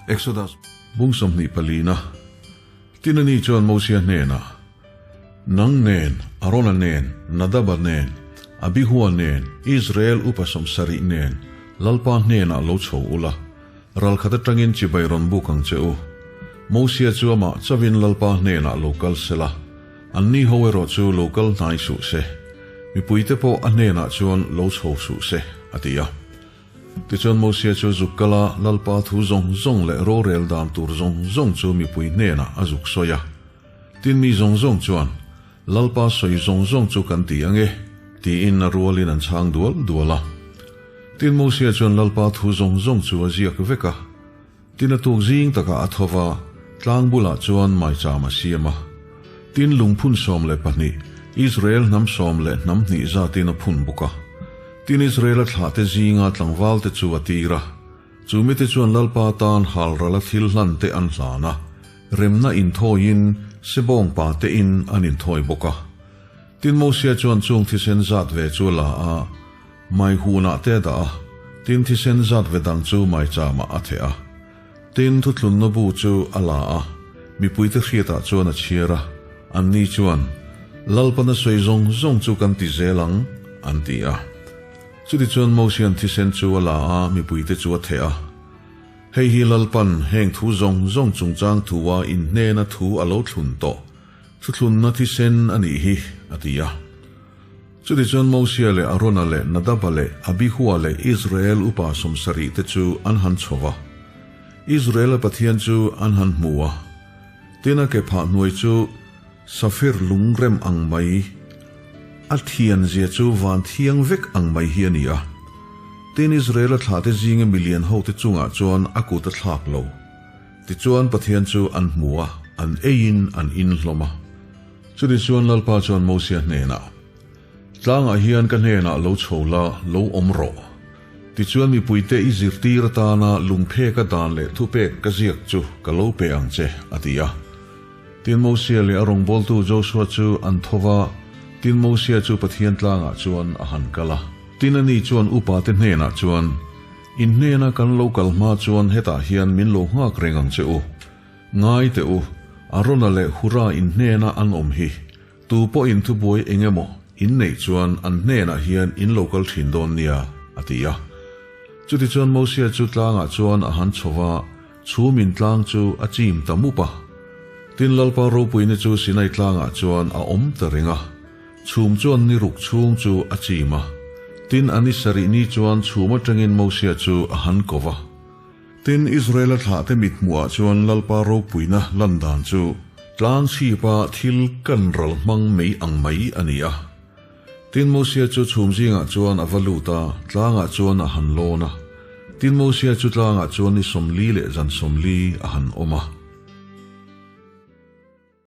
Exodus bung 24 na. Tin ani chuan Mosia hnenah, Nang nen, Arona nen, Nadaba nen, Abihua nen, Israel upa 70 nen, Lalpa hnenah lo chho ula, ralkhat atangin chibai rawn buk ang che u. Mosia chu amah chauhin Lalpa hnenah lo kal sela, anni ho erawh chu lo kal hnai suh se, mipuite pawh a hnenah chuan lo chho suh se, a ti a. Tichuan Mosia chu zuk kal a, Lalpa thu zawng zawng leh rorel dan tur zawng zawng chu mipui hnenah a zuk sawi a. Tin mi zawng zawng chuan, Lalpa sawi zawng zawng chu kan ti ang e, tiin a rualin an chhang dual dual a. Tin Mosia chuan Lalpa thu zawng zawng chu a ziak vek a. Tin a tuk zing takah a tho va, tlang bulah chuan maicham a siam a. Tin lungphun 12, Israel hnam sawm leh hnam hnih zatin a phun bawk a. Tin Israela thlahte zinga tlangvalte chu a tir a. Chu mite chuan Lalpa tan halrala thil hlan te an hlan a, remna inthawiin sebawng pa tein an inthawi bawk a. Tin Mosia chuan chung thisen zat ve chu a la a, Mai hunah te a dah a, tin thisen zat ve dang chu maichamah a theh a. Tin thuthlunna bu chu a la a, mipuite hriatah chuan a chhiar a, anni chuan, Lalpana sawi zawng zawng chu kan ti zel ang, an ti a. Chutichuan Mosia'n thisen chu a la a, mipuite chu a theh a. Hei hi Lalpan heng thu zawng zawng chungchang thua inhnena thu a lo thlun tawh, thuthlunna thisen a nih hi, a ti a. Chutichuan Mosia leh Arona leh Nadaba leh Abihua leh Israel upa 70 te chu an han chho va. Israela Pathian chu an han hmu a. Tin a ke phah hnuai chu safir lungrem ang mai, a thian zia chu van thiang vek ang mai hi a ni a. Tin Israela thlahte zinga milian hote chungah chuan a kut a thlak lo. Tichuan Pathian chu an hmu a, an eiin an inhlawm a. Chutih chuan Lalpa chuan Mosia hnenah, Tlangah hian ka hnenah lo chho la, lo awm rawh. Tichuan mipuite i zirtir atana lungpheka dan leh thupek ka ziak chu ka lo pe ang che, a ti a. Tin Mosia leh a rawngbawltu Joshua chu an tho va, tin Mosia chu Pathian tlangah chuan a han kal a. Tin ani chuan upate hnenah chuan, In hnena kan lo kal hma chuan hetah hian min lo nghak reng ang che u. Ngai teh u, Arona leh Hura in hnena an awm hi, tu pawh in thubuai eng emaw in neih chuan an hnenah hian in lo kal thin dawn nia, a ti a. Chutichuan Mosia chu tlangah chuan a han chho va, chhum in tlang chu a chim ta mup a. Tin Lalpa ropuina chu Sinai tlangah chuan a awm ta reng a, chhum chuan ni ruk chhung chu a chim a. Tin a ni sarih ni chuan chhum atangin Mosia chu a han ko va. Tin, Israela thlahte mit hmuhah chuan Lalpa ropuina lan dan chu tlang chhipa thil kan ral hmang mai ang mai a ni a. Tin, Mosia chu chhum zingah chuan a va lut a, tlangah chuan a han lawn a. Tin, Mosia chu tlangah chuan ni 40 leh zan 40 a han awm a.